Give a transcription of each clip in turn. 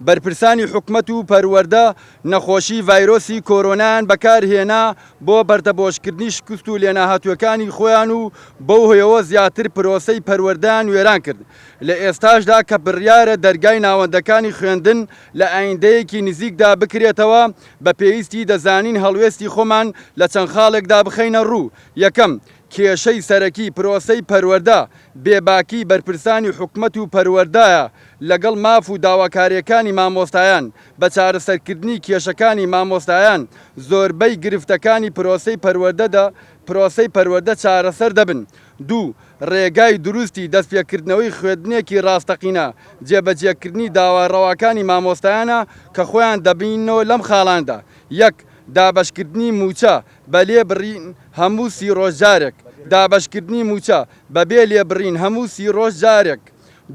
بەرپرسانی حکومەت و پەروەردە نەخۆشی ڤایرۆسی کۆرۆنایان بەکار هێنا بۆ پەردەپۆشکردنی شکست و لێناهاتووەکانی خۆیان و بەو هۆیەوە زیاتر پرۆسەی پەروەردەیان وێران کرد. لە ئێستاشدا کە بڕیارە دەرگای ناوەندەکانی خوێندن لە ئایندەیەکی نزیکدا بکرێتەوە، بە پێویستی دەزانین هەڵوێستی خۆمان لە چەند خاڵێکدا بخەینە ڕوو، یەکەم، کێشەی سەرەکی پرۆسەی پەروەردە، بێباکی بەرپرسانی حکومەت و پەروەردەیە لەگەڵ ماف و داواکارییەکانی مامۆستایان، بە چارەسەرکردنی کێشەکانی مامۆستایان زۆربەی گرفتەکانی پرۆسەی پەروەردە پرۆسەی پەروەردە چارەسەر دەبن. دوو، ڕێگای دروستی دەستپێکردنەوەی خوێندنێکی ڕاستەقینە، جێبەجێکردنی داوا ڕەواکانی مامۆستایانە کە خۆیان دەبیننەوە لەم خاڵانەدا، یەک. دابەشکردنی مووچە بە لێبڕین هەموو سی ڕۆژ جارێک. دابەشکردنی مووچە بەبێ لێبڕین هەموو سی ڕۆژ جارێک.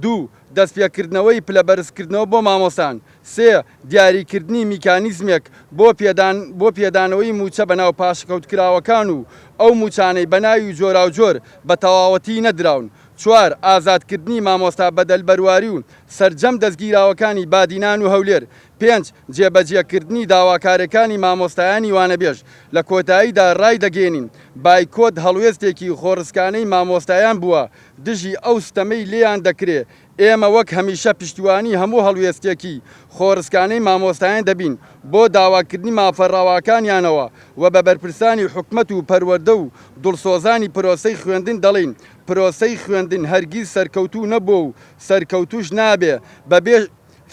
دوو. دەستپێکردنەوەی پلەبەرزکردنەوە بۆ مامۆستان. سێ. دیاریکردنی میکانیزمێک بۆ پێدان بۆ پێدانەوەی مووچە بە ناو پاشەکەوتکراوەکان و ئەو مووچانەی بە ناوی جۆراوجۆر بە تەواوەتی نەدراون. چوار. ئازادکردنی مامۆستا بەدەل بەرواری و سەرجەم دەستگیراوەکانی بادینان و هەولێر. پێنج. جێبەجێکردنی داواکارێکانی مامۆستایانی وانەبێژ. لە کۆتاییدا رایدەگەیەنین، بایکۆت هەڵوێستێکی خۆڕسکانەی مامۆستایان بووە دژی ئەو ستەمەی لێیان دەکرێ، ئێمە وەک هەمیشە پشتیوانی هەموو هەڵوێستێکی خۆڕسکانەی مامۆستایان دەبین بۆ داواکردنی مافە ڕەواکانیانەوە و بە بەرپرسانی حکومەت و پەروەردە و دڵسۆزانی پرۆسەی خوێندن دەڵێین پرۆسەی خوێندن هەرگیز سەرکەوتوو نەبووە و سەرکەوتووش نابێ بەبێ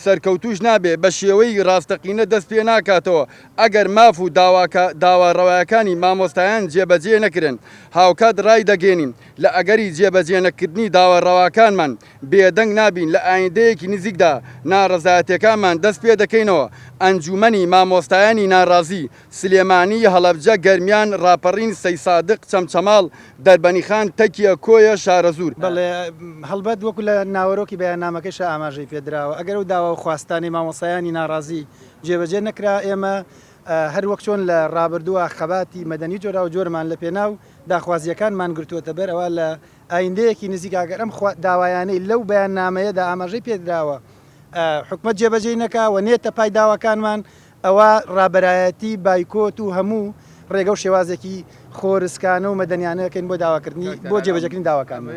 سەرکەوتووش نابێ، بە شێوەی ڕاستەقینە دەست پێ ناکاتەوە ئەگەر ماف و داوا ڕەوایەکانی مامۆستایان جێبەجێ نەکرێن. هاوکات ڕایدەگەیەنین، لە ئەگەری جێبەجێ نەکردنی داوا ڕەواکانمان بێدەنگ نابین، لە ئایندەیەکی نزیکدا ناڕەزایەتیەکانمان دەست پێ دەکەینەوە. ئەنجوومەنی مامۆستایانی ناڕازی، سلێمانی، هەڵەبجە، گەرمیان، ڕاپەڕین، سەیسادق، چەمچەماڵ، دەربەنیخان، تەکیە، کۆیە، شارەزوور. بەڵێ، هەڵبەت وەکو لە ناوەرۆکی بەیاننامەکەیشا ئاماژەی پێدراوە، ئەگەر ئەو داوا و خواستانەی مامۆستایانی ناڕازی جێبەجێ نەکرا، ئێمە هەر وەک چۆن لە ڕابردووە خەباتی مەدەنی جۆراوجۆرمان لە پێناو داخوازییەکانمان گرتووەتە بەر، ئەوا لە ئایندەیەکی نزیک ئەگەر ئەم داوایانەی لەو بەیاننامەیەدا ئاماژەی پێدراوە حکومەت جێبەجێی نەکا و نێتە پای داواکانمان، ئەوا ڕابەرایەتی بایکۆت و هەموو ڕێگە و شێوازێکی خۆرسکانە و مەدەنیانە ئەکەین بۆ داواکردنی بۆ جێبەجێکردنی داواکانمان.